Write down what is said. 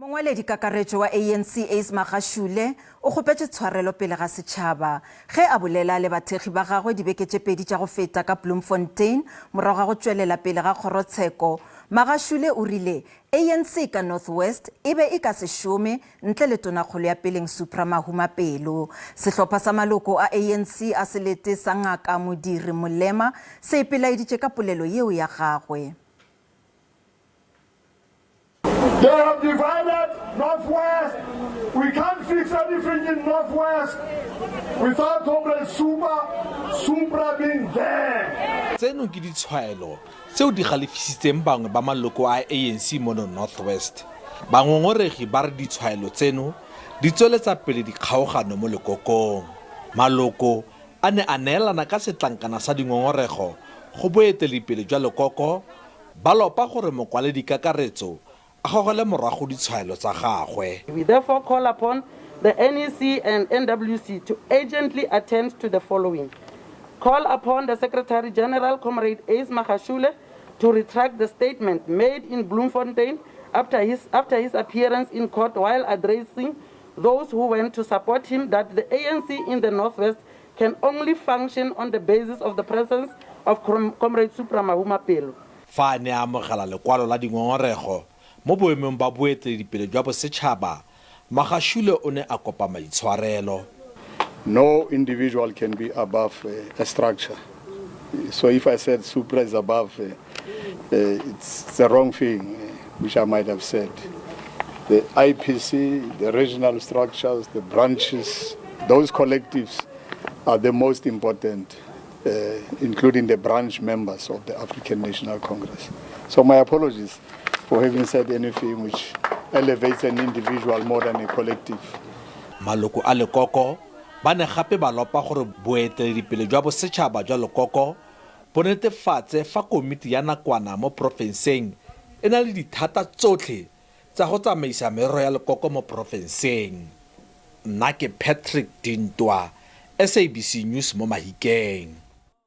Mongwaledi kakaretšo wa ANC Ace Magashule o kgopetše tshwarelo pele ga setšhaba ge a bolela le bathekgi ba gagwe dibeke tše pedi tša go feta ka Bloemfontein morago ga go tšwelela pele ga kgorotsheko. Magashule o rile ANC ka North West e be e ka se šome ntle le tonakgolo ya peleng Supra Mahumapelo. Sehlopha sa maloko a ANC a selete sa Ngaka Modiri Molema se ipelaeditše ka polelo yeo ya gagwe. They have divided Northwest. We can't fix anything in Northwest without Comrade Super, Supra being there. Tseno ke ditshwaelo tseo di galefisitseng bangwe ba maloko a ANC mono North West. Bangongoregi ba re ditshwaelo tseno di tsweletsa pele dikgaogano mo lekokong. Maloko a ne a neelana ka setlankana sa dingongorego go boeteledipele jwa lekoko ba lopa gore mokwaledikakaretso a gogele morago ditshwaelo tsa gagwe. We therefore call upon the NEC and NWC to urgently attend to the following. Call upon the Secretary General, Comrade Ace Magashule, to retract the statement made in Bloemfontein after his, after his appearance in court while addressing those who went to support him that the ANC in the Northwest can only function on the basis of the presence of Comrade Supra Mahumapelo. Fa a ne a amogela lekwalo la dingongorego mo boemong ba boeteledipele jwa bosetšhaba, Magashule o ne a kopa maitshwarelo. No individual can be above a structure. So if I said Supra is above, it's the wrong thing, which I might have said. The IPC, the regional structures, the branches, those collectives are the most important, including the branch members of the African National Congress. So my apologies for having said anything which elevates an individual more than a collective. Maloko a lekoko ba ne gape ba lopa gore boeteledipele jwa bosetšhaba jwa lekoko bo netefatse fa komiti ya nakwana mo porofenseng e na le dithata tsotlhe tsa go tsamaisa merero ya lekoko mo porofenseng. Nna ke Patrick Dintwa, SABC News mo Mahikeng.